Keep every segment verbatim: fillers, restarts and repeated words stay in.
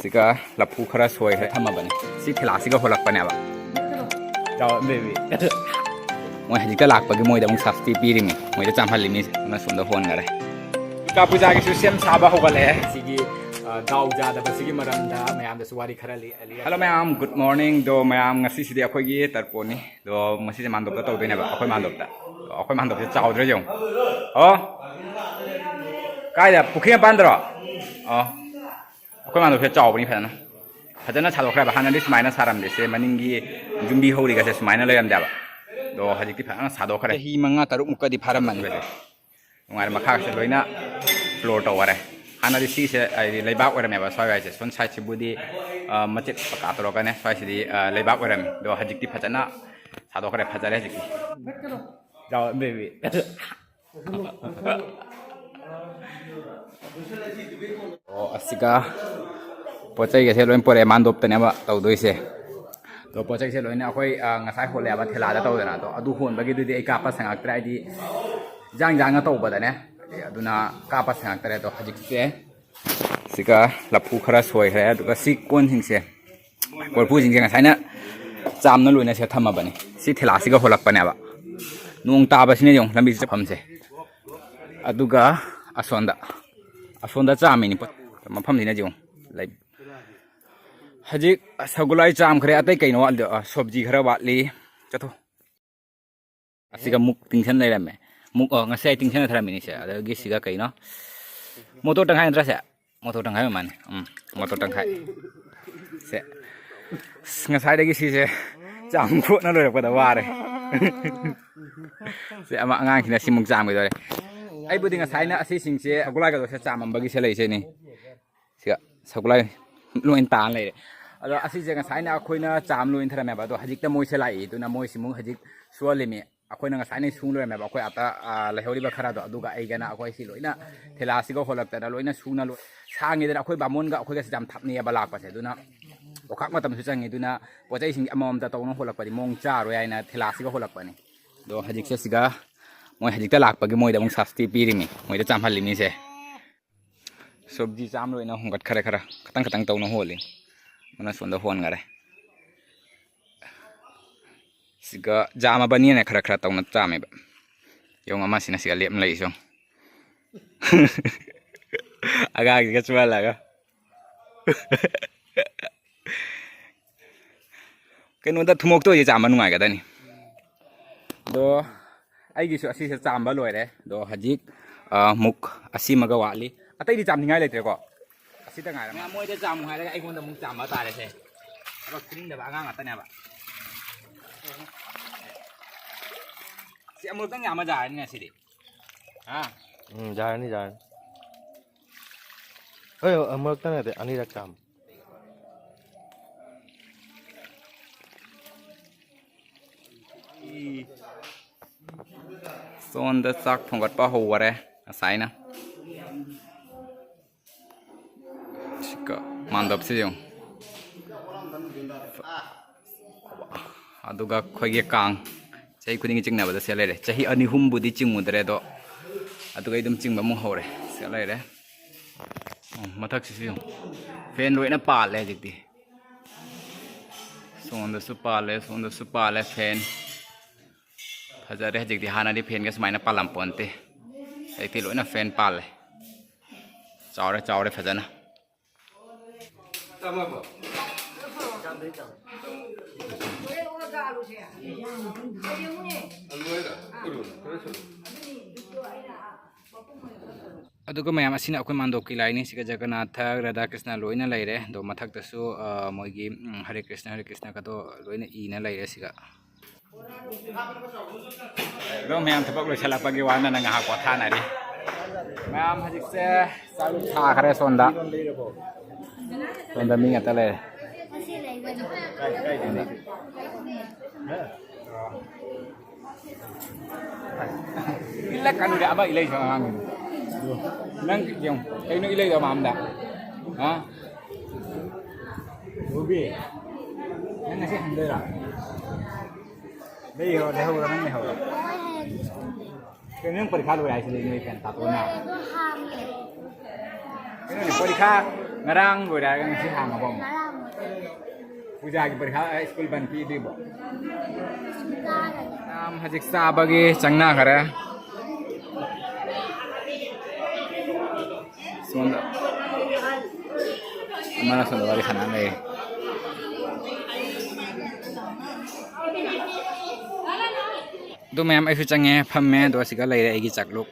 ꯁꯤꯒ ꯂꯐꯨ ꯈꯔ ꯁꯣꯏꯈ꯭ꯔꯦ ꯊꯝꯃꯕꯅꯤ꯫ ꯁꯤ ꯊꯤꯂꯥꯁꯤꯒ ꯍꯣꯜꯂꯛꯄꯅꯦꯕ꯫ ꯆꯥꯎ, baby꯫ ꯃꯣꯏ ꯍꯧꯖꯤꯛꯇ ꯂꯥꯛꯄꯒꯤ ꯃꯣꯏꯗ ꯑꯃꯨꯛ ꯁꯥꯁꯇꯤ ꯄꯤꯔꯤꯃꯤ꯫ ꯃꯣꯏꯗ ꯆꯥꯝꯍꯜꯂꯤꯃꯤ꯫ ꯑꯗꯨꯅ ꯁꯣꯝꯗ ꯍꯣꯟꯈꯔꯦ꯫ ꯗꯨꯔꯒꯥ ꯄꯨꯖꯥꯒꯤꯁꯨ ꯁꯦꯝ ꯁꯥꯕ ꯍꯧꯒꯠꯂꯛꯑꯦ꯫ ꯁꯤꯒꯤ, ꯑ, ꯗꯥꯎ ꯌꯥꯗꯕꯁꯤꯒꯤ ꯃꯔꯝꯗ ꯃꯌꯥꯝꯗꯁꯨ ꯋꯥꯔꯤ ꯈꯔ ꯂꯤ-, ꯂꯤ-, Hello ꯃꯌꯥꯝ, good morning꯫ ꯑꯗꯣ ꯃꯌꯥꯝ, ꯉꯁꯤꯁꯤꯗꯤ ꯑꯩꯈꯣꯏꯒꯤ ꯇꯔꯄꯣꯟꯅꯤ꯫ ꯑꯗꯣ ꯉꯁꯤꯁꯦ ꯃꯥꯟꯗꯣꯞꯇ ꯇꯧꯗꯣꯏꯅꯦꯕ, ꯑꯩꯈꯣꯏ ꯃꯥꯟꯗꯣꯞꯇ꯫ ꯑꯩꯈꯣꯏ ꯃꯥꯟꯗꯣꯞꯁꯦ ꯆꯥꯎꯗ꯭ꯔꯥ ꯌꯦꯡꯉꯨ꯫ ꯑꯣ, ꯀꯥꯏꯗ? ꯄꯨꯈ꯭ꯔꯤ ꯃꯄꯥꯟꯗꯔꯣ? ꯑꯣ, ꯑꯩꯈꯣꯏ ꯃꯥꯟꯗꯣꯞꯁꯦ ꯆꯥꯎꯕꯅꯤ ꯐꯖꯅ꯫ ꯐꯖꯅ ꯁꯥꯗꯣꯛꯈ꯭ꯔꯦꯕ꯫ ꯍꯥꯟꯅꯗꯤ ꯁꯨꯃꯥꯏꯅ ꯁꯥꯔꯝꯗꯦ꯫ ꯁꯦ ꯃꯅꯤꯡꯒꯤ ꯌꯨꯝꯕꯤ ꯍꯧꯔꯤꯒꯁꯦ ꯁꯨꯃꯥꯏꯅ ꯂꯩꯔꯝꯗꯦꯕ꯫ ꯑꯗꯣ ꯍꯧꯖꯤꯛꯇꯤ ꯐꯖꯅ ꯁꯥꯗꯣꯛꯈ꯭ꯔꯦ꯫ ꯆꯍꯤ ꯃꯉꯥ ꯇꯔꯨꯛ ꯃꯨꯛꯀꯗꯤ ꯐꯥꯔꯝꯃꯅꯤ꯫ ꯅꯨꯡꯉꯥꯏꯔꯦ꯫ ꯃꯈꯥꯁꯦ ꯂꯣꯏꯅ floor ꯇꯧꯈꯔꯦ꯫ ꯍꯥꯟꯅꯗꯤ ꯁꯤꯁꯦ ꯍꯥꯏꯗꯤ ꯂꯩꯕꯥꯛ ꯑꯣꯏꯔꯝꯃꯦꯕ ꯁ꯭ꯋꯥꯏ ꯋꯥꯏꯁꯦ꯫ ꯁꯣꯝ sideꯁꯤꯕꯨꯗꯤ, ꯑ, ꯃꯆꯦꯠ ꯄꯀꯥ ꯇꯧꯔꯛꯀꯅꯤ꯫ ꯁ꯭ꯋꯥꯏꯁꯤꯗꯤ, ꯑ, ꯂꯩꯕꯥꯛ ꯑꯣꯏꯔꯝꯃꯤ꯫ ꯑꯗꯣ ꯍꯧꯖꯤꯛꯇꯤ ꯐꯖꯅ ꯁꯥꯗꯣꯛꯈ꯭ꯔꯦ꯫ ꯐꯖꯔꯦ ꯍꯧꯖꯤꯛꯇꯤ꯫ ꯆꯥꯎ, baby꯫ ꯑꯣ, ꯑꯁꯤꯒ ꯄꯣꯠ ꯆꯩꯒꯁꯦ ꯂꯣꯏ ꯄꯣꯔꯛꯑꯦ꯫ ꯃꯥꯟꯗꯣꯞꯇꯅꯦꯕ ꯇꯧꯗꯣꯏꯁꯦ꯫ ꯑꯗꯣ ꯄꯣꯠ ꯆꯩꯁꯦ ꯂꯣꯏꯅ ꯑꯩꯈꯣꯏ, ꯑ, ꯉꯁꯥꯏ ꯍꯣꯜꯂꯦꯕ ꯊꯦꯂꯥꯗ ꯇꯧꯗꯅ꯫ ꯑꯗꯣ ꯑꯗꯨ ꯍꯣꯟꯕꯒꯤꯗꯨꯗꯤ ꯑꯩ ꯀꯥꯞꯄ ꯁꯪꯉꯛꯇ꯭ꯔꯦ꯫ ꯍꯥꯏꯗꯤ ꯏꯟꯖꯥꯡ ꯏꯟꯖꯥꯡꯅ ꯇꯧꯕꯗꯅꯦ꯫ ꯍꯥꯏꯗꯤ ꯑꯗꯨꯅ ꯀꯥꯞꯄ ꯁꯪꯉꯛꯇ꯭ꯔꯦ꯫ ꯑꯗꯣ ꯍꯧꯖꯤꯛꯁꯦ ꯁꯤꯒ ꯂꯐꯨ ꯈꯔ ꯁꯣꯏꯈ꯭ꯔꯦ꯫ ꯑꯗꯨꯒ ꯁꯤ ꯀꯣꯟꯁꯤꯡꯁꯦ, ꯀꯣꯔꯐꯨꯁꯤꯡꯁꯦ ꯉꯁꯥꯏꯅ ꯆꯥꯝꯅ ꯂꯣꯏꯅ ꯁꯤꯗ ꯊꯝꯃꯕꯅꯤ꯫ ꯁꯤ ꯊꯦꯂꯥꯁꯤꯒ ꯍꯣꯜꯂꯛꯄꯅꯦꯕ꯫ ꯅꯣꯡ ꯇꯥꯕꯁꯤꯅ ꯌꯦꯡꯉꯨ ꯂꯝꯕꯤ ꯆꯠꯐꯝꯁꯦ꯫ ꯑꯗꯨꯒ ꯑꯁꯣꯝꯗ, ꯑꯁꯣꯝꯗ ꯆꯥꯝꯃꯤꯅꯤ꯫ ꯄꯣꯠ-, ꯃꯐꯝꯁꯤꯅ ꯌꯦꯡꯉꯨ꯫ ꯂꯩ-, ꯍꯧꯖꯤꯛ ꯁꯒꯣꯂꯥꯏ ꯆꯥꯝꯈ꯭ꯔꯦ꯫ ꯑꯇꯩ ꯀꯩꯅꯣ ꯋꯥꯠꯂꯤ? ꯑ, ꯁꯣꯕꯖꯤ ꯈꯔ ꯋꯥꯠꯂꯤ꯫ ꯆꯠꯊꯣ꯫ ꯑꯁꯤꯒ ꯃꯨꯛ ꯇꯤꯡꯁꯟ ꯂꯩꯔꯝꯃꯦ꯫ ꯃꯨꯛ, ꯑꯣ, ꯉꯁꯥꯏ ꯇꯤꯡꯁꯟꯅ ꯊꯔꯝꯃꯤꯅꯤꯁꯦ꯫ ꯑꯗꯒꯤ ꯁꯤꯒ ꯀꯩꯅꯣ? ꯃꯣꯇꯣꯔ ꯇꯪꯈꯥꯏ ꯅꯠꯇ꯭ꯔꯥ ꯁꯦ? ꯃꯣꯇꯣꯔ ꯇꯪꯈꯥꯏ ꯑꯣꯏ ꯃꯥꯅꯤ꯫ ꯎꯝ, ꯃꯣꯇꯣꯔ ꯇꯪꯈꯥꯏ꯫ ꯁꯦ꯫ ꯑꯁ, ꯉꯁꯥꯏꯗꯒꯤ ꯁꯤꯁꯦ ꯆꯥꯝ ꯈꯣꯠꯅ ꯂꯣꯏꯔꯛꯄꯗ ꯋꯥꯔꯦ꯫ ꯁꯦ, ꯑꯃ ꯑꯉꯥꯡꯁꯤꯅ ꯁꯤꯃꯨꯛ ꯆꯥꯝꯈꯤꯗꯣꯔꯦ꯫ ꯑꯩꯕꯨꯗꯤ ꯉꯁꯥꯏꯅ ꯑꯁꯤꯁꯤꯡꯁꯦ ꯁꯒꯣꯂꯥꯏꯒꯗꯣ ꯁꯦ ꯆꯥꯝꯃꯝꯕꯒꯤ ꯁꯦ ꯂꯩꯁꯦꯅꯤ꯫ ꯁꯤꯒ ꯁꯒꯣꯂꯥꯏ ꯂꯣꯏ ꯇꯥꯅ ꯂꯩꯔꯦ꯫ ꯑꯗꯣ ꯑꯁꯤꯁꯦ ꯉꯁꯥꯏꯅ ꯑꯩꯈꯣꯏꯅ ꯆꯥꯝ ꯂꯣꯏ ꯊꯔꯝꯃꯦꯕ꯫ ꯑꯗꯣ ꯍꯧꯖꯤꯛꯇ ꯃꯣꯏꯁꯦ ꯂꯥꯛꯏ꯫ ꯑꯗꯨꯅ ꯃꯣꯏꯁꯤꯃꯨꯛ ꯍꯧꯖꯤꯛ ꯁꯨꯍꯜꯂꯤꯃꯤ꯫ ꯑꯩꯈꯣꯏꯅ ꯉꯁꯥꯏꯅ ꯁꯨ ꯂꯣꯏꯔꯝꯃꯦꯕ꯫ ꯑꯩꯈꯣꯏ ꯑꯇ, ꯑ, ꯂꯩꯍꯧꯔꯤꯕ ꯈꯔꯗꯣ ꯑꯗꯨꯒ ꯑꯩꯒꯅ ꯑꯩꯈꯣꯏ ꯁꯤ ꯂꯣꯏꯅ ꯊꯦꯂꯥꯁꯤꯒ ꯍꯣꯜꯂꯛꯇꯅ ꯂꯣꯏꯅ ꯁꯨꯅ ꯂꯣꯏ-, ꯁꯥꯡꯉꯤꯗꯅ꯫ ꯑꯩꯈꯣꯏ ꯕꯥꯃꯣꯟꯒ ꯑꯩꯈꯣꯏꯒꯁꯦ ꯌꯥꯝ ꯊꯥꯞꯅꯩꯌꯦꯕ ꯂꯥꯛꯄꯁꯦ꯫ ꯑꯗꯨꯅ ꯑꯣꯈꯥꯛ ꯃꯇꯝꯁꯨ ꯆꯪꯉꯤ꯫ ꯑꯗꯨꯅ ꯄꯣꯠ ꯆꯩꯁꯤꯡꯁꯦ ꯑꯃꯃꯝꯇ ꯇꯧꯅ ꯍꯣꯜꯂꯛꯄꯗꯤ ꯃꯑꯣꯡ ꯆꯥꯔꯣꯏ ꯍꯥꯏꯅ ꯊꯦꯂꯥꯁꯤꯒ ꯍꯣꯜꯂꯛꯄꯅꯤ꯫ ꯑꯗꯣ ꯍꯧꯖꯤꯛꯁꯦ ꯁꯤꯒ ꯃꯣꯏ ꯍꯧꯖꯤꯛꯇ ꯂꯥꯛꯄꯒꯤ ꯃꯣꯏꯗ ꯑꯃꯨꯛ ꯁꯥꯁꯇꯤ ꯄꯤꯔꯤꯃꯤ, ꯃꯣꯏꯗ ꯆꯥꯝꯍꯜꯂꯤꯃꯤꯁꯦ꯫ ꯁꯣꯕꯖꯤ ꯆꯥꯝ ꯂꯣꯏꯅ ꯍꯣꯟꯒꯠꯈꯔꯦ, ꯈꯔ ꯈꯇꯪ ꯈꯇꯪ ꯇꯧꯅ ꯍꯣꯜꯂꯤ꯫ ꯑꯃꯅ ꯁꯣꯝꯗ ꯍꯣꯟꯈꯔꯦ꯫ ꯁꯤꯒ ꯖꯥꯝ ꯑꯕꯅꯤꯅ ꯈꯔ ꯈꯔ ꯇꯧꯅ ꯆꯥꯝꯃꯦꯕ꯫ ꯌꯦꯡꯉꯣ, ꯑꯃꯁꯤꯅ ꯁꯤꯒ ꯂꯦꯞꯅ ꯂꯩꯁꯨ꯫ ꯑꯉꯥꯡꯁꯤꯒ ꯆꯨꯍꯜꯂꯒ꯫ ꯀꯩꯅꯣꯗ ꯊꯨꯝꯃꯣꯛꯇ ꯑꯣꯏꯗꯤ ꯆꯥꯝꯕ ꯅꯨꯡꯉꯥꯏꯒꯗꯅꯤ꯫ ꯑꯗꯣ ꯑꯩꯒꯤꯁꯨ ꯑꯁꯤꯁꯦ ꯆꯥꯝꯕ ꯂꯣꯏꯔꯦ꯫ ꯑꯗꯣ ꯍꯧꯖꯤꯛ, ꯑ, ꯃꯨꯛ ꯑꯁꯤꯃꯒ ꯋꯥꯠꯂꯤ꯫ ꯑꯇꯩꯗꯤ ꯆꯥꯝꯅꯤꯡꯉꯥꯏ ꯂꯩꯇ꯭ꯔꯦꯀꯣ꯫ ꯑꯁꯤꯇ ꯉꯥꯏꯔꯦ꯫ ꯃꯌꯥꯝ ꯃꯣꯏꯗ ꯆꯥꯝꯃꯨ ꯍꯥꯏꯔꯒ ꯑꯩꯉꯣꯟꯗ ꯑꯃꯨꯛ ꯆꯥꯝꯕ ꯇꯥꯔꯦꯁꯦ꯫ ꯊꯕꯛ ꯁꯨꯅꯤꯡꯗꯕ ꯑꯉꯥꯡ ꯉꯥꯛꯇꯅꯦꯕ꯫ ꯁꯤ ꯑꯃꯨꯛꯇꯪ ꯌꯥꯝꯃ ꯌꯥꯔꯅꯤ ꯉꯁꯤꯗꯤ꯫ ꯍꯥ? ꯎꯝ, ꯌꯥꯔꯅꯤ, ꯌꯥꯔꯅꯤ꯫ ꯍꯣꯏ, ꯑꯃꯨꯔꯛꯇ ꯅꯠꯇꯦ, ꯑꯅꯤꯔꯛ ꯆꯥꯝꯃ꯫ ꯁꯣꯝꯗ ꯆꯥꯛ ꯊꯣꯡꯒꯠꯄ ꯍꯧꯈꯔꯦ ꯉꯁꯥꯏꯅ꯫ ꯁꯤꯀ ꯃꯥꯟꯗꯞꯁꯤ ꯌꯦꯡꯉꯨ꯫ ꯑꯗꯨꯒ ꯑꯩꯈꯣꯏꯒꯤ ꯀꯥꯡ ꯆꯍꯤ ꯈꯨꯗꯤꯡꯒꯤ ꯆꯤꯡꯅꯕꯗ ꯁꯤ ꯂꯩꯔꯦ꯫ ꯆꯍꯤ ꯑꯅꯤ ꯑꯍꯨꯝꯕꯨꯗꯤ ꯆꯤꯡꯉꯨꯗ꯭ꯔꯦ ꯑꯗꯣ, ꯑꯗꯨꯒ ꯑꯩ ꯑꯗꯨꯝ ꯆꯤꯡꯕ ꯑꯃꯨꯛ ꯍꯧꯔꯦ꯫ ꯁꯤ ꯂꯩꯔꯦ꯫ ꯎꯝ, ꯃꯊꯛꯁꯤꯁꯨ ꯌꯦꯡꯉꯨ꯫ ꯐꯦꯟ ꯂꯣꯏꯅ ꯄꯥꯜꯂꯦ ꯍꯧꯖꯤꯛꯇꯤ꯫ ꯁꯣꯝꯗꯁꯨ ꯄꯥꯜꯂꯦ, ꯁꯣꯝꯗꯁꯨ ꯄꯥꯜꯂꯦ ꯐꯦꯟ꯫ ꯐꯖꯔꯦ ꯍꯧꯖꯤꯛꯇꯤ, ꯍꯥꯟꯅꯗꯤ ꯐꯦꯟꯒ ꯁꯨꯃꯥꯏꯅ ꯄꯥꯜꯂꯝꯄꯣꯟꯇꯦ꯫ ꯍꯧꯖꯤꯛꯇꯤ ꯂꯣꯏꯅ ꯐꯦꯟ ꯄꯥꯜꯂꯦ꯫ ꯆꯥꯎꯔꯦ, ꯆꯥꯎꯔꯦ ꯐꯖꯅ꯫ ꯑꯗꯨꯒ ꯃꯌꯥꯝ ꯑꯁꯤꯅ ꯑꯩꯈꯣꯏ ꯃꯥꯟꯗꯣꯞꯀꯤ ꯂꯥꯏꯅꯤ꯫ ꯁꯤꯒ ꯖꯒꯟꯅꯥꯊ, ꯔꯥꯙꯥ ꯀ꯭ꯔꯤꯁꯅ ꯂꯣꯏꯅ ꯂꯩꯔꯦ꯫ ꯑꯗꯣ ꯃꯊꯛꯇꯁꯨ, ꯑ, ꯃꯣꯏꯒꯤ, ꯎꯝ, ꯍꯔꯦ ꯀ꯭ꯔꯤꯁꯅ, ꯍꯔꯦ ꯀ꯭ꯔꯤꯁꯅꯒꯗꯣ ꯂꯣꯏꯅ ꯏꯅ ꯂꯩꯔꯦ ꯁꯤꯒ꯫ ꯑꯗꯣ ꯃꯌꯥꯝ ꯊꯕꯛ ꯂꯣꯏꯁꯤꯜꯂꯛꯄꯒꯤ ꯋꯥꯅꯅ ꯉꯥꯏꯍꯥꯛ ꯄꯣꯊꯥꯅꯔꯤ꯫ ꯃꯌꯥꯝ ꯍꯧꯖꯤꯛꯁꯦ ꯆꯥꯛ ꯊꯥꯈ꯭ꯔꯦ ꯁꯣꯝꯗ꯫ ꯁꯣꯝꯗ ꯃꯤ ꯉꯥꯛꯇ ꯂꯩꯔꯦ꯫ ꯏꯜꯂꯛꯀꯅꯨꯗ, ꯑꯃ ꯏꯜꯂꯛꯏꯁꯨ ꯑꯉꯥꯡꯒꯤꯅꯤ꯫ ꯅꯪ ꯌꯦꯡꯉꯨ, ꯀꯩꯅꯣ ꯏꯜꯂꯛꯏꯗꯣ ꯑꯃ ꯑꯝꯗ? ꯍꯥ? ꯔꯨꯕꯤ, ꯅꯪ ꯉꯁꯤ ꯍꯟꯗꯣꯏꯔꯥ? ꯂꯩꯍꯧꯔꯣ, ꯂꯩꯍꯧꯔꯣ, ꯅꯪ ꯂꯩꯍꯧꯔꯣ꯫ ꯀꯩꯅꯣ ꯅꯪ ꯄꯔꯤꯈꯥ ꯂꯣꯏꯔꯦ ꯍꯥꯏꯁꯤꯗꯤ ꯅꯣꯏ ꯀꯩꯅꯣ ꯇꯥꯇꯣꯅ? ꯀꯩꯅꯣꯅꯦ, ꯄꯔꯤꯈꯥ ꯉꯔꯥꯡ ꯂꯣꯏꯔꯦ ꯍꯥꯏꯔꯒ ꯉꯁꯤ ꯍꯥꯡꯉꯕ ꯑꯃꯨꯛ? ꯄꯨꯖꯥꯒꯤ ꯄꯔꯤꯈꯥ, ꯑ, ꯁ꯭ꯀꯨꯜ ꯕꯟ ꯄꯤꯗ꯭ꯔꯤꯕꯣ? ꯃꯌꯥꯝ ꯍꯧꯖꯤꯛ ꯆꯥꯕꯒꯤ ꯆꯪꯅꯈ꯭ꯔꯦ꯫ ꯁꯣꯝꯗ ꯑꯃꯅ ꯁꯣꯝꯗ ꯋꯥꯔꯤ ꯁꯥꯟꯅ ꯂꯩ꯫ ꯑꯗꯨ ꯃꯌꯥꯝ ꯑꯩꯁꯨ ꯆꯪꯉꯦ, ꯐꯝꯃꯦ, ꯑꯗꯣ ꯑꯁꯤꯒ ꯂꯩꯔꯦ ꯑꯩꯒꯤ ꯆꯥꯛꯂꯨꯛ꯫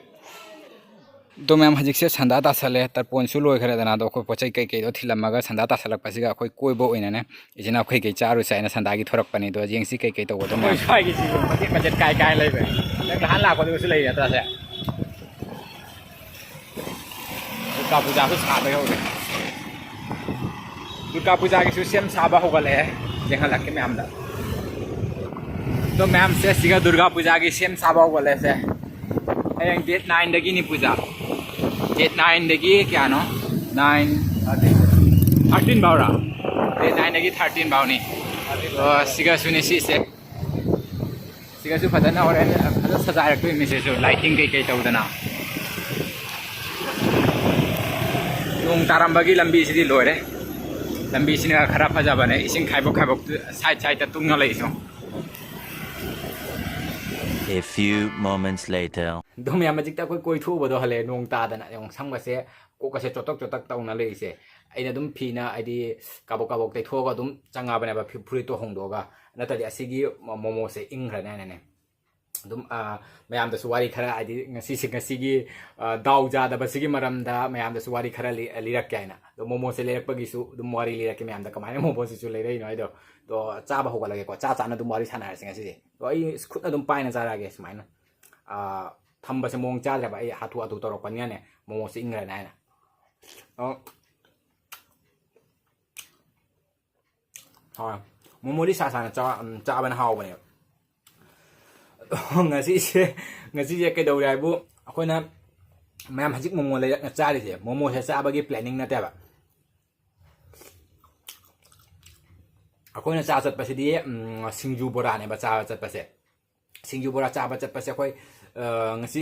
ꯑꯗꯣ ꯃꯌꯥꯝ, ꯍꯧꯖꯤꯛꯁꯦ ꯁꯟꯗꯥ ꯇꯥꯁꯜꯂꯦ, ꯇꯔꯄꯣꯟꯁꯨ ꯂꯣꯏꯈ꯭ꯔꯦꯗꯅ꯫ ꯑꯗꯣ ꯑꯩꯈꯣꯏ ꯄꯣꯠ ꯆꯩ ꯀꯩꯀꯩꯗꯣ ꯊꯤꯜꯂꯝꯃꯒ ꯁꯟꯗꯥ ꯇꯥꯁꯜꯂꯛꯄꯁꯤꯒ ꯑꯩꯈꯣꯏ ꯀꯣꯏꯕ ꯑꯣꯏꯅꯅꯦ, ꯏꯆꯤꯟ ꯏꯅꯥꯎ ꯀꯩꯀꯩ ꯆꯥꯔꯨꯁꯦ ꯍꯥꯏꯅ ꯁꯟꯗꯥꯒꯤ ꯊꯣꯔꯛꯄꯅꯦ꯫ ꯑꯗꯣ ꯌꯦꯡꯁꯤ ꯀꯩꯀꯩ ꯇꯧꯒꯗꯧꯅꯣ꯫ ꯑꯩꯈꯣꯏ ꯁ꯭ꯋꯥꯏꯒꯤꯁꯤꯕꯨ ꯃꯆꯦꯠ ꯃꯆꯦꯠ ꯀꯥꯏ ꯀꯥꯏ ꯂꯩꯕ? ꯅꯪ ꯅꯍꯥꯟ ꯂꯥꯛꯄꯗꯨꯒꯁꯨ ꯂꯩꯔꯤ ꯅꯠꯇ꯭ꯔꯥ ꯁꯦ? ꯗꯨꯔꯒꯥ ꯄꯨꯖꯥꯁꯨ ꯁꯥꯕ ꯌꯧꯔꯦ꯫ ꯗꯨꯔꯒꯥ ꯄꯨꯖꯥꯒꯤꯁꯨ ꯁꯦꯝ ꯁꯥꯕ ꯍꯧꯒꯠꯂꯛꯑꯦ꯫ ꯌꯦꯡꯍꯜꯂꯛꯀꯦ ꯃꯌꯥꯝꯗ꯫ ꯑꯗꯣ ꯃꯌꯥꯝꯁꯦ, ꯁꯤꯒ ꯗꯨꯔꯒꯥ ꯄꯨꯖꯥꯒꯤ ꯁꯦꯝ ꯁꯥꯕ ꯍꯧꯒꯠꯂꯦꯁꯦ꯫ ꯍꯌꯦꯡ ꯗꯦꯠ ꯅꯥꯏꯟꯗꯒꯤꯅꯤ ꯄꯨꯖꯥ꯫ ꯗꯦꯠ ꯅꯥꯏꯟꯗꯒꯤ ꯀꯌꯥꯅꯣ? ꯅꯥꯏꯟ, ꯊꯥꯔꯇꯤꯟ ꯐꯥꯎꯔꯥ? ꯗꯦꯠ ꯅꯥꯏꯟꯗꯒꯤ ꯊꯥꯔꯇꯤꯟ ꯐꯥꯎꯅꯤ꯫ ꯑꯗꯣ ꯁꯤꯒꯁꯨꯅꯤ ꯁꯤꯁꯦ꯫ ꯁꯤꯒꯁꯨ ꯐꯖꯅ ꯍꯣꯔꯦꯟ ꯐꯖꯅ ꯁꯖꯥꯏꯔꯛꯇꯣꯏꯅꯤ ꯁꯤꯁꯨ, ꯂꯥꯏꯇꯤꯡ ꯀꯩꯀꯩ ꯇꯧꯗꯅ꯫ ꯅꯣꯡ ꯇꯥꯔꯝꯕꯒꯤ ꯂꯝꯕꯤꯁꯤꯗꯤ ꯂꯣꯏꯔꯦ꯫ ꯂꯝꯕꯤꯁꯤꯅ ꯈꯔ ꯐꯖꯕꯅꯦ, ꯏꯁꯤꯡ ꯈꯥꯏꯕꯣꯛ ꯈꯥꯏꯕꯣꯛ ꯁꯥꯏꯠ ꯁꯥꯏꯠꯇ ꯇꯨꯡꯅ ꯂꯩꯁꯨ꯫ A few moments later. ꯑꯗꯣ ꯃꯌꯥꯝ, ꯍꯧꯖꯤꯛꯇ ꯑꯩꯈꯣꯏ ꯀꯣꯏꯊꯣꯛꯎꯕꯗꯣ ꯍꯜꯂꯛꯑꯦ, ꯅꯣꯡ ꯇꯥꯗꯅ꯫ ꯌꯦꯡꯉꯣ, ꯁꯝꯒꯁꯦ, ꯀꯣꯛꯀꯁꯦ ꯆꯣꯇꯛ ꯆꯣꯇꯛ ꯇꯧꯅ ꯂꯩꯔꯤꯁꯦ꯫ ꯑꯩꯅ ꯑꯗꯨꯝ ꯐꯤꯅ, ꯍꯥꯏꯗꯤ, ꯀꯥꯕꯣꯛ ꯀꯥꯕꯣꯛ ꯇꯩꯊꯣꯛꯑꯒ ꯑꯗꯨꯝ ꯆꯪꯉꯕꯅꯦꯕ, ꯐꯤ-, ꯐꯨꯔꯤꯠꯇꯣ ꯍꯣꯡꯗꯣꯛꯑꯒ꯫ ꯅꯠꯇ꯭ꯔꯗꯤ ꯑꯁꯤꯒꯤ ꯃꯣ-, ꯃꯣꯃꯣꯁꯦ ꯏꯪꯈ꯭ꯔꯅꯤ ꯍꯥꯏꯅꯅꯦ꯫ ꯑꯗꯨꯝ, ꯑꯥ, ꯃꯌꯥꯝꯗꯁꯨ ꯋꯥꯔꯤ ꯈꯔ, ꯍꯥꯏꯗꯤ, ꯉꯁꯤꯁꯦ, ꯉꯁꯤꯒꯤ, ꯑꯥ, ꯗꯥꯎ ꯌꯥꯗꯕꯁꯤꯒꯤ ꯃꯔꯝꯗ ꯃꯌꯥꯝꯗꯁꯨ ꯋꯥꯔꯤ ꯈꯔ ꯂꯤ-, ꯂꯤꯔꯛꯀꯦ ꯍꯥꯏꯅ꯫ ꯑꯗꯣ ꯃꯣꯃꯣꯁꯦ ꯂꯩꯔꯛꯄꯒꯤꯁꯨ ꯑꯗꯨꯝ ꯋꯥꯔꯤ ꯂꯤꯔꯛꯀꯦ ꯃꯌꯥꯝꯗ, ꯀꯃꯥꯏꯅ ꯃꯣꯃꯣꯁꯤꯁꯨ ꯂꯩꯔꯛꯏꯅꯣ ꯍꯥꯏꯗꯣ꯫ ꯑꯗꯣ ꯆꯥꯕ ꯍꯧꯒꯠꯂꯒꯦꯀꯣ, ꯆꯥ ꯆꯥꯅ ꯑꯗꯨꯝ ꯋꯥꯔꯤ ꯁꯥꯟꯅꯔꯁꯦ ꯉꯁꯤꯁꯦ꯫ ꯑꯗꯣ ꯑꯩ ꯈꯨꯠꯅ ꯑꯗꯨꯝ ꯄꯥꯏꯅ ꯆꯥꯔꯛꯑꯒꯦ ꯁꯨꯃꯥꯏꯅ꯫ ꯑꯥ, ꯊꯝꯕꯁꯦ ꯃꯑꯣꯡ ꯆꯥꯗ꯭ꯔꯦꯕ, ꯑꯩ ꯍꯥꯊꯨ ꯍꯥꯊꯨ ꯇꯧꯔꯛꯄꯅꯤꯅꯅꯦ, ꯃꯣꯃꯣꯁꯦ ꯏꯪꯈ꯭ꯔꯅꯤ ꯍꯥꯏꯅ꯫ ꯑꯣ꯫ ꯍꯣꯏ꯫ ꯃꯣꯃꯣꯗꯤ ꯁꯥ ꯁꯥꯅ ꯆꯥ-, ꯎꯝ, ꯆꯥꯕꯅ ꯍꯥꯎꯕꯅꯦꯕ꯫ ꯉꯁꯤꯁꯦ, ꯉꯁꯤꯁꯦ ꯀꯩꯗꯧꯔꯦ ꯍꯥꯏꯕꯨ, ꯑꯩꯈꯣꯏꯅ ꯃꯌꯥꯝ ꯍꯧꯖꯤꯛ ꯃꯣꯃꯣ ꯂꯩꯔꯛꯅ ꯆꯥꯔꯤꯁꯦ, ꯃꯣꯃꯣꯁꯦ ꯆꯥꯕꯒꯤ planning ꯅꯠꯇꯦꯕ꯫ ꯑꯩꯈꯣꯏꯅ ꯆꯥ ꯆꯠꯄꯁꯤꯗꯤ, ꯎꯝ, ꯁꯤꯡꯖꯨ ꯕꯣꯔꯥꯅꯦꯕ ꯆꯥꯕ ꯆꯠꯄꯁꯦ꯫ ꯁꯤꯡꯖꯨ ꯕꯣꯔꯥ ꯆꯥꯕ ꯆꯠꯄꯁꯦ ꯑꯩꯈꯣꯏ, ꯑ, ꯉꯁꯤ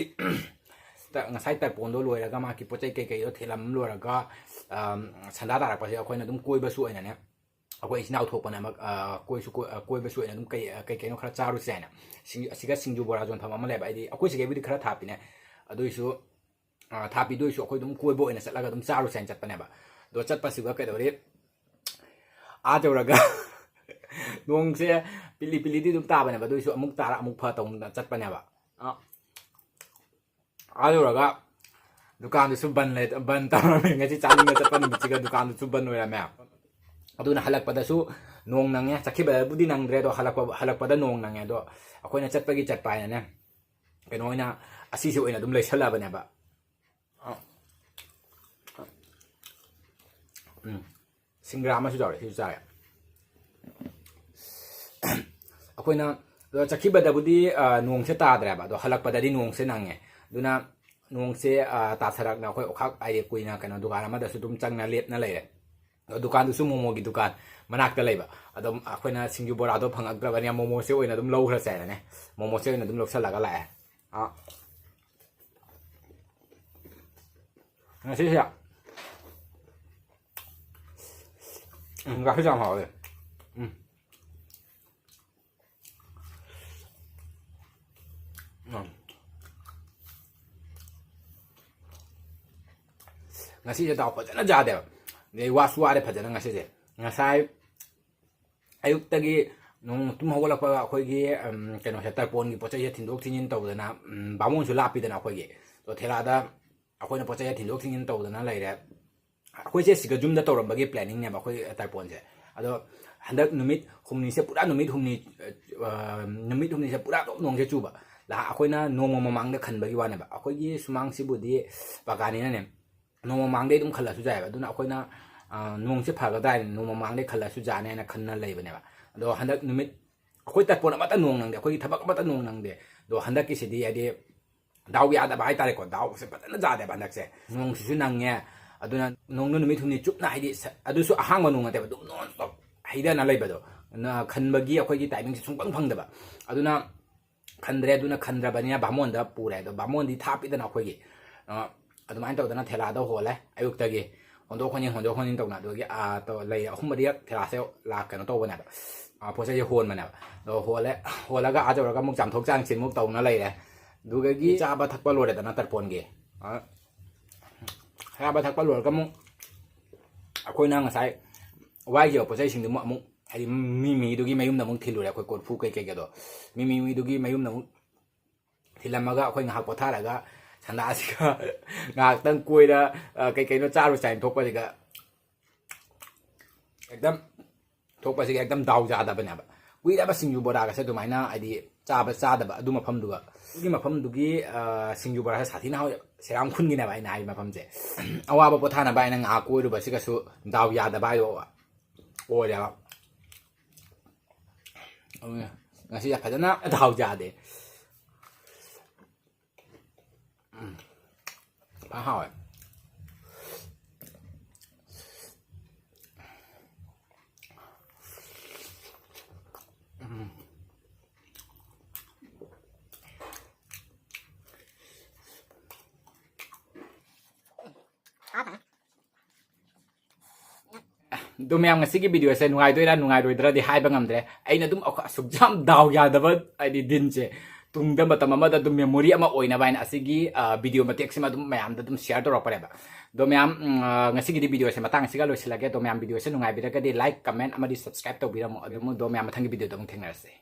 ꯇ-, ꯉꯁꯥꯏ ꯇꯔꯄꯣꯟꯗꯣ ꯂꯣꯏꯔꯒ, ꯃꯥꯒꯤ ꯄꯣꯠ ꯆꯩ ꯀꯩꯀꯩꯗꯣ ꯊꯤꯜꯂꯝ ꯂꯣꯏꯔꯒ, ꯑꯝ, ꯁꯟꯗꯥ ꯇꯥꯔꯛꯄꯁꯦ ꯑꯩꯈꯣꯏꯅ ꯑꯗꯨꯝ ꯀꯣꯏꯕꯁꯨ ꯑꯣꯏꯅꯅꯦ, ꯑꯩꯈꯣꯏ ꯏꯆꯤꯟ ꯏꯅꯥꯎ ꯊꯣꯛꯄꯅꯦ ꯑꯃ, ꯑ, ꯀꯣꯏꯁꯨ ꯀꯣꯏ-, ꯑ, ꯀꯣꯏꯕꯁꯨ ꯑꯣꯏꯅ ꯑꯗꯨꯝ ꯀꯩ, ꯑ, ꯀꯩ ꯀꯩꯅꯣ ꯈꯔ ꯆꯥꯔꯨꯁꯦ ꯍꯥꯏꯅ꯫ ꯁꯤꯡ-, ꯑꯁꯤꯒ ꯁꯤꯡꯖꯨ ꯕꯣꯔꯥ ꯌꯣꯟꯐꯝ ꯑꯃ ꯂꯩꯕ, ꯍꯥꯏꯗꯤ ꯑꯩꯈꯣꯏ ꯁꯤꯒꯩꯕꯨꯗꯤ ꯈꯔ ꯊꯥꯞꯄꯤꯅꯦ, ꯑꯗꯨꯏꯁꯨ, ꯑ, ꯊꯥꯞꯄꯤꯗ ꯑꯣꯏꯁꯨ ꯑꯩꯈꯣꯏ ꯑꯗꯨꯝ ꯀꯣꯏꯕ ꯑꯣꯏꯅ ꯆꯠꯂꯒ ꯑꯗꯨꯝ ꯆꯥꯔꯨꯁꯦ ꯍꯥꯏꯅ ꯆꯠꯄꯅꯦꯕ꯫ ꯑꯗꯣ ꯆꯠꯄꯁꯤꯒ ꯀꯩꯗꯧꯔꯦ, ꯑꯥ ꯌꯧꯔꯒ ꯅꯣꯡꯁꯦ ꯄꯤꯂꯤ ꯄꯤꯂꯤꯗꯤ ꯑꯗꯨꯝ ꯇꯥꯕꯅꯦꯕ, ꯑꯗꯨꯏꯁꯨ ꯑꯃꯨꯛ ꯇꯥꯔ ꯑꯃꯨꯛ ꯐ ꯇꯧꯅ ꯆꯠꯄꯅꯦꯕ꯫ ꯑ, ꯑꯥ ꯌꯧꯔꯒ ꯗꯨꯀꯥꯟꯗꯨꯁꯨ ꯕꯟ ꯂꯩ-, ꯕꯟ ꯇꯧꯔꯝꯃꯦ꯫ ꯉꯁꯤ ꯆꯥꯅꯤꯡꯕ ꯆꯠꯄ ꯅꯨꯃꯤꯠꯁꯤꯒ ꯗꯨꯀꯥꯟꯗꯨꯁꯨ ꯕꯟ ꯑꯣꯏꯔꯝꯃꯦ꯫ ꯑꯗꯨꯅ ꯍꯜꯂꯛꯄꯗꯁꯨ ꯅꯣꯡ ꯅꯪꯉꯦ, ꯆꯠꯈꯤꯕꯗꯕꯨꯗꯤ ꯅꯪꯗ꯭ꯔꯦ, ꯑꯗꯣ ꯍꯜꯂꯛꯄ, ꯍꯜꯂꯛꯄꯗ ꯅꯣꯡ ꯅꯪꯉꯦ꯫ ꯑꯗꯣ ꯑꯩꯈꯣꯏꯅ ꯆꯠꯄꯒꯤ ꯆꯠꯄ ꯍꯥꯏꯅꯅꯦ, ꯀꯩꯅꯣ ꯑꯣꯏꯅ, ꯑꯁꯤꯁꯦ ꯑꯣꯏꯅ ꯑꯗꯨꯝ ꯂꯩꯁꯜꯂꯕꯅꯦꯕ꯫ ꯎꯝ꯫ ꯁꯤꯡꯒ꯭ꯔꯥ ꯑꯃꯁꯨ ꯌꯥꯎꯔꯦ, ꯁꯤꯁꯨ ꯆꯥꯒꯦ꯫ ꯑꯩꯈꯣꯏꯅ, ꯑꯗꯣ ꯆꯠꯈꯤꯕꯗꯕꯨꯗꯤ, ꯑ, ꯅꯣꯡꯁꯦ ꯇꯥꯗ꯭ꯔꯦꯕ, ꯑꯗꯣ ꯍꯜꯂꯛꯄꯗꯗꯤ ꯅꯣꯡꯁꯦ ꯅꯪꯉꯦ꯫ ꯑꯗꯨꯅ ꯅꯣꯡꯁꯦ, ꯑ, ꯇꯥꯊꯔꯛꯅ ꯑꯩꯈꯣꯏ ꯑꯣꯈꯥꯛ ꯍꯥꯏꯗꯤ ꯀꯨꯏꯅ ꯀꯩꯅꯣ ꯗꯨꯀꯥꯟ ꯑꯃꯗꯁꯨ ꯑꯗꯨꯝ ꯆꯪꯅ ꯂꯦꯞꯅ ꯂꯩꯔꯦ꯫ ꯑꯗꯣ ꯗꯨꯀꯥꯟꯗꯨꯁꯨ ꯃꯣꯃꯣꯒꯤ ꯗꯨꯀꯥꯟ ꯃꯅꯥꯛꯇ ꯂꯩꯕ꯫ ꯑꯗꯨꯝ ꯑꯩꯈꯣꯏꯅ ꯁꯤꯡꯖꯨ ꯕꯣꯔꯥꯗꯣ ꯐꯪꯉꯛꯇ꯭ꯔꯕꯅꯤꯅ ꯃꯣꯃꯣꯁꯦ ꯑꯣꯏꯅ ꯑꯗꯨꯝ ꯂꯧꯈ꯭ꯔꯁꯦ ꯍꯥꯏꯅꯅꯦ, ꯃꯣꯃꯣꯁꯦ ꯑꯣꯏꯅ ꯑꯗꯨꯝ ꯂꯧꯁꯜꯂꯒ ꯂꯥꯛꯑꯦ꯫ ꯑ, ꯉꯁꯤꯁꯦ ꯎꯝ, ꯉꯥꯁꯤꯁꯦ ꯌꯥꯝ ꯍꯥꯎꯋꯦ꯫ ꯎꯝ꯫ ꯎꯝ꯫ ꯉꯁꯤꯁꯦ ꯗꯥꯎ ꯐꯖꯅ ꯌꯥꯗꯦꯕ꯫ ꯑꯗꯩ ꯋꯥꯁꯨ ꯋꯥꯔꯦ ꯐꯖꯅ ꯉꯁꯤꯁꯦ꯫ ꯉꯁꯥꯏ ꯑꯌꯨꯛꯇꯒꯤ ꯅꯣꯡ ꯇꯨꯝ ꯍꯧꯒꯠꯂꯛꯄꯒ ꯑꯩꯈꯣꯏꯒꯤ, ꯎꯝ, ꯀꯩꯅꯣꯁꯦ, ꯇꯔꯄꯣꯟꯒꯤ ꯄꯣꯠ ꯆꯩꯁꯦ ꯊꯤꯟꯗꯣꯛ ꯊꯤꯟꯖꯤꯟ ꯇꯧꯗꯅ, ꯎꯝ, ꯕꯥꯃꯣꯟꯁꯨ ꯂꯥꯞꯄꯤꯗꯅ ꯑꯩꯈꯣꯏꯒꯤ꯫ ꯑꯗꯣ ꯊꯦꯂꯥꯗ ꯑꯩꯈꯣꯏꯅ ꯄꯣꯠ ꯆꯩꯁꯦ ꯊꯤꯟꯗꯣꯛ ꯊꯤꯟꯖꯤꯟ ꯇꯧꯗꯅ ꯂꯩꯔꯦ꯫ ꯑꯩꯈꯣꯏꯁꯦ ꯁꯤꯒ ꯌꯨꯝꯗ ꯇꯧꯔꯝꯕꯒꯤ planningꯅꯦꯕ ꯑꯩꯈꯣꯏ ꯇꯔꯄꯣꯟꯁꯦ꯫ ꯑꯗꯣ ꯍꯟꯗꯛ ꯅꯨꯃꯤꯠ ꯍꯨꯝꯅꯤꯁꯦ ꯄꯨꯔꯥ ꯅꯨꯃꯤꯠ ꯍꯨꯝꯅꯤ, ꯑ, ꯅꯨꯃꯤꯠ ꯍꯨꯝꯅꯤꯁꯦ ꯄꯨꯔꯥ ꯑꯗꯨꯝ ꯅꯣꯡꯁꯦ ꯆꯨꯕ꯫ ꯂꯥ-, ꯑꯩꯈꯣꯏꯅ ꯅꯣꯡꯃ ꯃꯃꯥꯡꯗ ꯈꯟꯕꯒꯤ ꯋꯥꯅꯦꯕ꯫ ꯑꯩꯈꯣꯏꯒꯤ ꯁꯨꯃꯥꯡꯁꯤꯕꯨꯗꯤ ꯄꯥꯀꯥꯅꯤꯅꯅꯦ, ꯅꯣꯡꯃ ꯃꯃꯥꯡꯗꯩ ꯑꯗꯨꯝ ꯈꯜꯂꯁꯨ ꯌꯥꯏꯑꯕ꯫ ꯑꯗꯨꯅ ꯑꯩꯈꯣꯏꯅ, ꯑ, ꯅꯣꯡꯁꯦ ꯐꯒꯗ꯭ꯔꯥ ꯍꯥꯏꯅ ꯅꯣꯡꯃ ꯃꯃꯥꯡꯗꯩ ꯈꯜꯂꯁꯨ ꯌꯥꯅꯤ ꯍꯥꯏꯅ ꯈꯟꯅ ꯂꯩꯕꯅꯦꯕ꯫ ꯑꯗꯣ ꯍꯟꯗꯛ ꯅꯨꯃꯤꯠ ꯑꯩꯈꯣꯏ ꯇꯔꯄꯣꯟ ꯑꯃꯠꯇ ꯅꯣꯡ ꯅꯪꯗꯦ, ꯑꯩꯈꯣꯏꯒꯤ ꯊꯕꯛ ꯑꯃꯠꯇ ꯅꯣꯡ ꯅꯪꯗꯦ꯫ ꯑꯗꯣ ꯍꯟꯗꯛꯀꯤꯁꯤꯗꯤ ꯍꯥꯏꯗꯤ ꯗꯥꯎ ꯌꯥꯗꯕ ꯍꯥꯏꯇꯥꯔꯦꯀꯣ, ꯗꯥꯎꯁꯦ ꯐꯖꯅ ꯌꯥꯗꯦꯕ ꯍꯟꯗꯛꯁꯦ꯫ ꯅꯣꯡꯁꯤꯁꯨ ꯅꯪꯉꯦ, ꯑꯗꯨꯅ ꯅꯣꯡꯗꯣ ꯅꯨꯃꯤꯠ ꯍꯨꯝꯅꯤ ꯆꯨꯞꯅ ꯍꯥꯏꯗꯤ ꯁ-, ꯑꯗꯨꯁꯨ ꯑꯍꯥꯡꯕ ꯅꯣꯡ ꯅꯠꯇꯦꯕ, ꯑꯗꯨꯝ non stop ꯍꯩꯗꯅ ꯂꯩꯕꯗꯣ꯫ ꯅ-, ꯈꯟꯕꯒꯤ ꯑꯩꯈꯣꯏꯒꯤ timingꯁꯦ ꯁꯨꯡꯐꯪ ꯐꯪꯗꯕ꯫ ꯑꯗꯨꯅ ꯈꯟꯗ꯭ꯔꯦ꯫ ꯑꯗꯨꯅ ꯈꯟꯗ꯭ꯔꯕꯅꯤꯅ ꯕꯥꯃꯣꯟꯗ ꯄꯨꯔꯦ꯫ ꯑꯗꯣ ꯕꯥꯃꯣꯟꯗꯤ ꯊꯥꯞꯄꯤꯗꯅ ꯑꯩꯈꯣꯏꯒꯤ꯫ ꯑ, ꯑꯗꯨꯃꯥꯏꯅ ꯇꯧꯗꯅ ꯊꯦꯂꯥꯗ ꯍꯣꯜꯂꯦ꯫ ꯑꯌꯨꯛꯇꯒꯤ ꯍꯣꯟꯗꯣꯛ ꯍꯣꯟꯖꯤꯟ, ꯍꯣꯟꯗꯣꯛ ꯍꯣꯟꯖꯤꯟ ꯇꯧꯅ꯫ ꯑꯗꯨꯒꯤ, ꯑ, ꯇꯧ-, ꯂꯩꯔꯦ꯫ ꯑꯍꯨꯝ ꯃꯔꯤ ꯊꯦꯂꯥꯁꯦ ꯂꯥꯛ-, ꯀꯩꯅꯣ ꯇꯧꯕꯅꯦꯕ꯫ ꯑ, ꯄꯣꯠ ꯆꯩꯁꯦ ꯍꯣꯟꯕꯅꯦꯕ꯫ ꯑꯗꯣ ꯍꯣꯜꯂꯦ꯫ ꯍꯣꯜꯂꯒ ꯑꯥ ꯌꯧꯔꯒ ꯑꯃꯨꯛ ꯆꯥꯝꯊꯣꯛ ꯆꯥꯝꯁꯤꯟꯃꯨꯛ ꯇꯧꯅ ꯂꯩꯔꯦ꯫ ꯑꯗꯨꯗꯒꯤ ꯆꯥꯕ ꯊꯛꯄ ꯂꯣꯏꯔꯦꯗꯅ ꯇꯔꯄꯣꯟꯒꯤ꯫ ꯑ, ꯆꯥꯕ ꯊꯛꯄ ꯂꯣꯏꯔꯒ ꯑꯃꯨꯛ ꯑꯩꯈꯣꯏꯅ ꯉꯁꯥꯏ ꯋꯥꯏꯈꯤꯕ ꯄꯣꯠ ꯆꯩꯁꯤꯡꯗꯨ ꯑꯃꯨꯛ, ꯑꯃꯨꯛ ꯍꯥꯏꯗꯤ ꯃꯤ ꯃꯤꯗꯨꯒꯤ ꯃꯌꯨꯝꯗ ꯑꯃꯨꯛ ꯊꯤꯜꯂꯨꯔꯦ꯫ ꯑꯩꯈꯣꯏ ꯀꯣꯔꯐꯨ ꯀꯩꯀꯩꯒꯗꯣ ꯃꯤ ꯃꯤꯗꯨꯒꯤ ꯃꯌꯨꯝꯗ ꯑꯃꯨꯛ ꯊꯤꯜꯂꯝꯃꯒ ꯑꯩꯈꯣꯏ ꯉꯥꯏꯍꯥꯛ ꯄꯣꯊꯥꯔꯒ ꯁꯟꯗꯥꯁꯤꯒ ꯉꯥꯏꯍꯥꯛꯇꯪ ꯀꯣꯏꯔ, ꯑ, ꯀꯩ ꯀꯩꯅꯣ ꯆꯥꯔꯨ ꯆꯥꯏꯅ ꯊꯣꯛꯄꯁꯤꯒ ꯑꯦꯛꯗꯝ ꯊꯣꯛꯄꯁꯤꯒ ꯑꯦꯛꯗꯝ ꯗꯥꯎ ꯌꯥꯗꯕꯅꯦꯕ꯫ ꯀꯨꯏꯔꯕ ꯁꯤꯡꯖꯨ ꯕꯣꯔꯥꯒꯁꯦ ꯑꯗꯨꯃꯥꯏꯅ ꯍꯥꯏꯗꯤ ꯆꯥꯕ ꯆꯥꯗꯕ꯫ ꯑꯗꯨ ꯃꯐꯝꯗꯨꯒ, ꯑꯗꯨꯒꯤ ꯃꯐꯝꯗꯨꯒꯤ, ꯑ, ꯁꯤꯡꯖꯨ ꯕꯣꯔꯥꯁꯦ ꯁꯥꯊꯤꯅ ꯍꯥꯎꯋꯦ꯫ ꯁꯦꯔꯥꯝ ꯈꯨꯟꯒꯤꯅꯦꯕ ꯑꯩꯅ ꯍꯥꯏꯔꯤꯕ ꯃꯐꯝꯁꯦ꯫ ꯑꯋꯥꯕ ꯄꯣꯊꯥꯅꯕ ꯍꯥꯏꯅ ꯉꯥꯏꯍꯥꯛ ꯀꯣꯏꯔꯨꯕꯁꯤꯒꯁꯨ ꯗꯥꯎ ꯌꯥꯗꯕ ꯍꯥꯏꯗꯣ ꯑꯣꯏꯔꯦꯕ꯫ ꯑꯗꯨꯅ ꯉꯁꯤꯁꯦ ꯐꯖꯅ ꯗꯥꯎ ꯌꯥꯗꯦ꯫ ꯎꯝ꯫ ꯐꯖꯅ ꯍꯥꯎꯋꯦ꯫ ꯎꯝ꯫ ꯑꯗꯣ ꯃꯌꯥꯝ, ꯉꯁꯤꯒꯤ ꯚꯤꯗꯤꯑꯣꯁꯦ ꯅꯨꯡꯉꯥꯏꯗꯣꯏꯔꯥ ꯅꯨꯡꯉꯥꯏꯔꯣꯏꯗ꯭ꯔꯗꯤ ꯍꯥꯏꯕ ꯉꯝꯗ꯭ꯔꯦ꯫ ꯑꯩꯅ ꯑꯗꯨꯝ ꯑꯈ-, ꯑꯁꯨꯛ ꯌꯥꯝ ꯗꯥꯎ ꯌꯥꯗꯕ, ꯍꯥꯏꯗꯤ ꯗꯤꯟꯁꯦ ꯇꯨꯡꯗ ꯃꯇꯝ ꯑꯃꯗ ꯑꯗꯨꯝ ꯃꯦꯃꯣꯔꯤ ꯑꯃ ꯑꯣꯏꯅꯕ ꯍꯥꯏꯅ ꯑꯁꯤꯒꯤ, ꯑ, ꯚꯤꯗꯤꯑꯣ ꯃꯇꯦꯛꯁꯤꯃ ꯑꯗꯨꯝ ꯃꯌꯥꯝꯗ ꯑꯗꯨꯝ ꯁꯤꯌꯔ ꯇꯧꯔꯛꯄꯅꯦꯕ꯫ ꯑꯗꯣ ꯃꯌꯥꯝ, ꯎꯝ, ꯑ, ꯉꯁꯤꯒꯤꯗꯤ ꯚꯤꯗꯤꯑꯣꯁꯦ ꯃꯇꯥꯡ ꯑꯁꯤꯒ ꯂꯣꯏꯁꯤꯜꯂꯒꯦ꯫ ꯑꯗꯣ ꯃꯌꯥꯝ, ꯚꯤꯗꯤꯑꯣꯁꯦ ꯅꯨꯡꯉꯥꯏꯕꯤꯔꯒꯗꯤ ꯂꯥꯏꯛ, ꯀꯃꯦꯟ ꯑꯃꯗꯤ ꯁꯕꯁꯀ꯭ꯔꯥꯏꯕ ꯇꯧꯕꯤꯔꯝꯃꯣ꯫ ꯑꯗꯨꯝ, ꯑꯗꯣ ꯃꯌꯥꯝ, ꯃꯊꯪꯒꯤ ꯚꯤꯗꯤꯑꯣꯗ ꯑꯃꯨꯛ ꯊꯦꯡꯅꯔꯁꯦ꯫